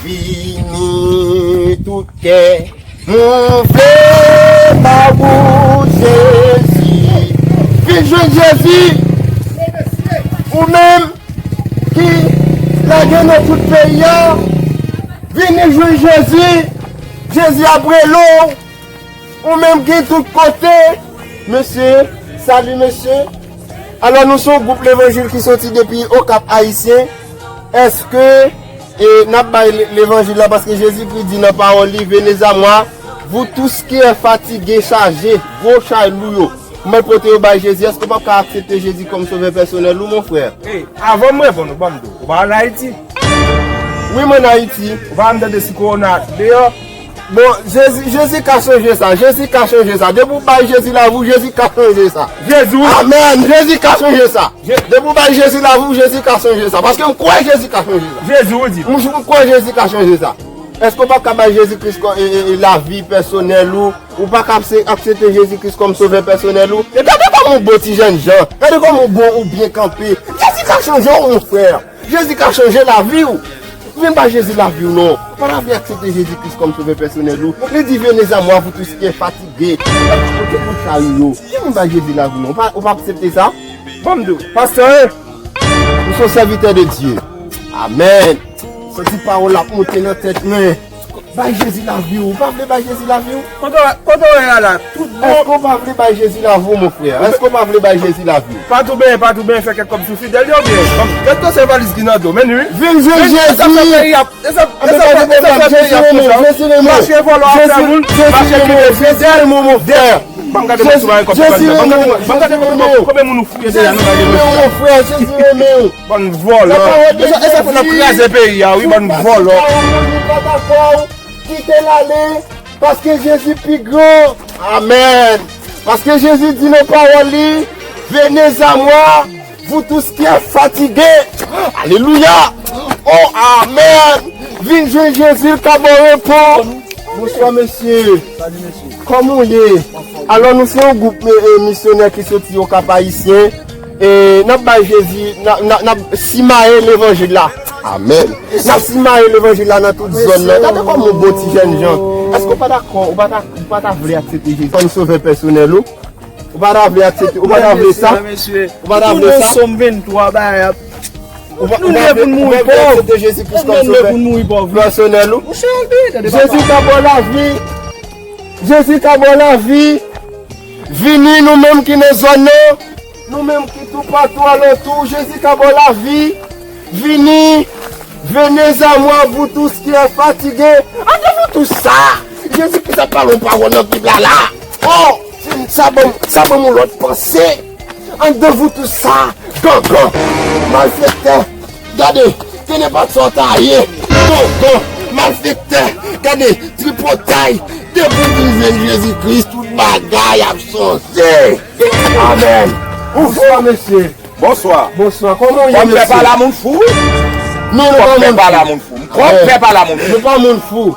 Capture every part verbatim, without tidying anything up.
Vini tout kè, nou vle ba ou Jezi. Vin jwenn Jezi. Ou menm ki lage nan tout peyi a, vini jwenn Jezi. Jezi ap rele w. Ou menm ki tout kote. Mesye, salut mesye. Alò, nou se yon gwoup levanjil ki soti depi Okap Ayisyen. Èske e, n ap bay le- levanjil la paske Jezikri di nan pawòl li, Venez à moi, vous tous qui êtes fatigués, chargés, gwo chay lou yo. Mwen pote yo bay Jezi. Èske w p ap ka aksepte Jezi kòm sovè pèsonèl ou, mon frè? Ey, avan m reponn ou, ban m di w, ou pa ann Ayiti? Wi, mwen ann Ayiti. Ou pa janm tande si kowona deyò? Bon, Jezi, Jezi ka chanje sa. Jezi ka chanje sa. Depi w bay Jezi lavi w, Jezi ka chanje sa. Jezi, wi. Amèn. Jezi ka chanje sa. Je- Depi w bay Jezi lavi w, Jezi ka chanje sa. Paske m kwè Jezi ka chanje sa. Jezi, wi, di. M, m kwè Jezi ka chanje sa. Èske w p ap ka bay Jezi Kris kò- e, e, e, lavi pèsonèl ou? Ou pa ka apse- aksepte Jezi Kris kòm sovè pèsonèl ou? E gade kòman w bon ti jènjan. Gade kòman w bon, ou byen kanpe. Jezi ka chanje w, mon frè. Jezi ka chanje lavi w. Vin bay Jezi lavi w non. Ou pa ta vle aksepte Jezi Kris kòm sovè pèsonèl ou? Li di, Venez à moi, vous tous qui êtes fatigués. Pote tout chay ou yo. Vin bay Jezi lavi w non. Ou pa, ou pa aksepte sa? Ban m di w, pastè, e? Ou se yon sèvitè de Dye. Amèn. Santi pawòl la ap monte nan tèt mwen. Bay Jezi lavi w. Ou pa vle bay Jezi lavi w? Kote w, kote w ye a la? Tout bon. Èske w pa vle bay Jezi lavi w, mon frè? Èske w pa vle bay Jezi lavi w? Pa tou benyen, pa tou benyen, fè kèk kòb sou fidèl yo byen. Kèlkeswa valiz ki nan do, men wi. Vin jwenn Jezi. Sa fè peyi a, sa, sa fè peyi a konsa. Mache vòlò ap fè moun, mache kite fidèl, mon frè. Ban m gade moun sou mari kòb sou kòb. Ban m gade moun, ban m gade moun, konbyen moun ou fouye deja nan mari moun? Jezi renmen w, mon frè, Jezi renmen w. Bann vòlò. E sa, e sa fè n ap kraze peyi a, wi, bann vòlò. Kite l ale, paske Jezi pi gran. Amèn. Paske Jezi di nan pawòl li, Venez à moi, vous tous qui êtes fatigués. Alelouya. Oh, amèn. Vin jwenn Jezi, l ka ba w repo. Bonswa, mesye. Kòman w ye? Alò, nou se yon gwoup, e, e, misyonè ki soti Okap Ayisyen. E, n ap bay Jezi, n a- n a- n ap simaye levanjil la. Amèn. N ap simaye levanjil la nan tout zòn nan. Gade kòman w bon ti jènjan. Èske w pa dakò, ou pa ta, ou pa ta vle aksepte Jezi kòm sovè pèsonèl ou? Ou pa ta vle aksepte, ou pa ta vle sa? Mesye, mesye. Ou pa ta vle sa? Sòm venntwa, bagay ap- Ou pa- Nou ou pa vle pou n mouri pòv. Aksepte Jezi Kris kòm sovè pèsonèl ou? Jezi ka ba w lavi. Jezi ka ba w lavi. Vini, nou menm ki nan zòn nan. Nou menm ki toupatou alantou. Jezi ka ba w lavi. Vini. Venez à moi, vous tous qui êtes fatigués. Anndan vous tous sa. Jezi Kris ap pale yon pawòl nan Bib la la. Oh! Sa ban m, sa ban m yon lòt panse. Anndan vous tous sa, gangan, malfektè, gade, kenenpòt sa w ta ye, gangan, malfektè, gade, tripotay, depi w vin jwenn Jezi Kris, tout bagay ap chanje. Amèn. Ou fò, mesye. Bonswa. Bonswa, kòman w ye, mesye? Kòm pèp a la moun fou, wi. Non, nou pa moun fou. Kòm pèp a la moun fou. Kòm pèp a la moun fou. Nou pa moun fou.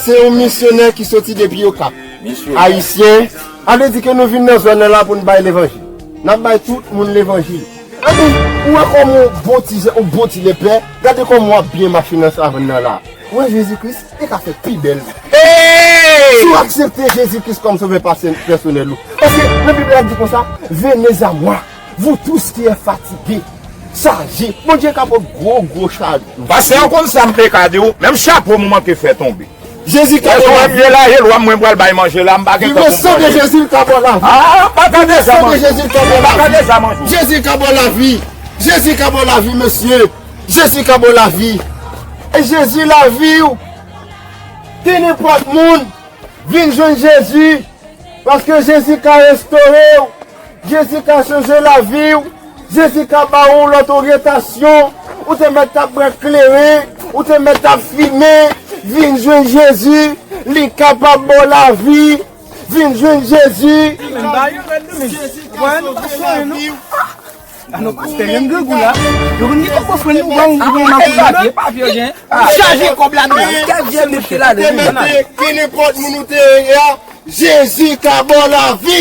Se yon misyonè ki soti depi Okap. Misyonè. Ayisyen. Ale di ke nou vin nan zòn nan la pou n bay levanjil. N ap bay tout moun levanjil. Anben, ou wè kòman w bon ti jan, ou bon ti lepè. Gade kòman w ap byen mache nan savann nan la. Ou wè Jezi Kris, li ka fè pi bèl. Hey! Si w aksepte Jezi Kris kòm sovè pèsonèl ou. Paske nan Bib la di konsa, Venez à moi, vous tous qui êtes fatigués, chargés. Bondye ka pran gwo, gwo chaj. Pastè, ou konn sa m te ka di w? Menm chapo m ou manke fè tonbe. Jezi ka ba w lavi. Lè w ap manje la, e lwa mwen pral bay manje la, m pa gen tan pou m manje. Jezi ka ba w lavi. Ah, m pa ka deja manje. Jezi ka ba w lavi. Jezi ka ba w lavi, mesye. Jezi ka ba w lavi. E Jezi lavi w. Kenenpòt moun, vin jwenn Jezi. Paske Jezi ka restore w. Jezi ka chanje lavi w. Jezi ka ba w yon lòt oryantasyon. Ou te mèt ap bwè kleren, ou te mèt ap fimen. Vin jwenn Jezi, li kapab ba w lavi. Vin jwenn Jezi. Jezi ka sove lavi w. Ah non, pastè, menm grangou la. Yo vin li pa konprann nou, bon, nou vin makou la. Papye, papye, gen. Chaje kòb la, nou. Kèk vye mete la, te mete, kenenpòt moun ou te ye a, Jezi ka ba w lavi.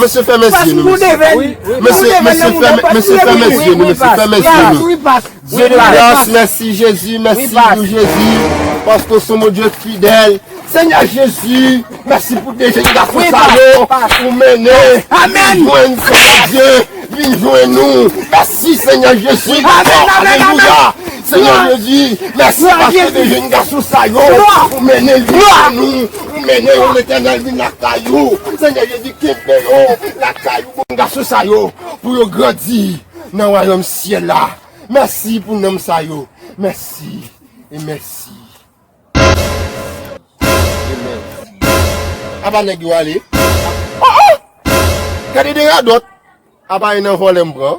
Mesye, fèmen zye nou, mesye. Mesye, mesye, fèmen, mesye, fèmen zye nou, mesye, fèmen zye nou. Dye de gras, mèsi Jezi, mèsi pou Jezi, paske w se yon Bondye fidèl. Senyè Jezi, mèsi pou de jèn gason sa yo ou mennen vin jwenn Senyè Dye, vin jwenn ou. Mèsi Senyè Jezi. Alelouya. Senyè Jezi, mèsi paske de jèn gason sa yo ou mennen vin jwenn ou. Ou mennen yo, Letènèl, vin lakay ou. Senyè Jezi, kenbe yo lakay ou, bon gason sa yo, pou yo grandi nan wayòm syèl la. Mèsi pou nanm sa yo. Mèsi e mèsi. Amen. Apa nèg yo ale? Oh, oh! Gade de radòt. Apa e nan vòlè m pran.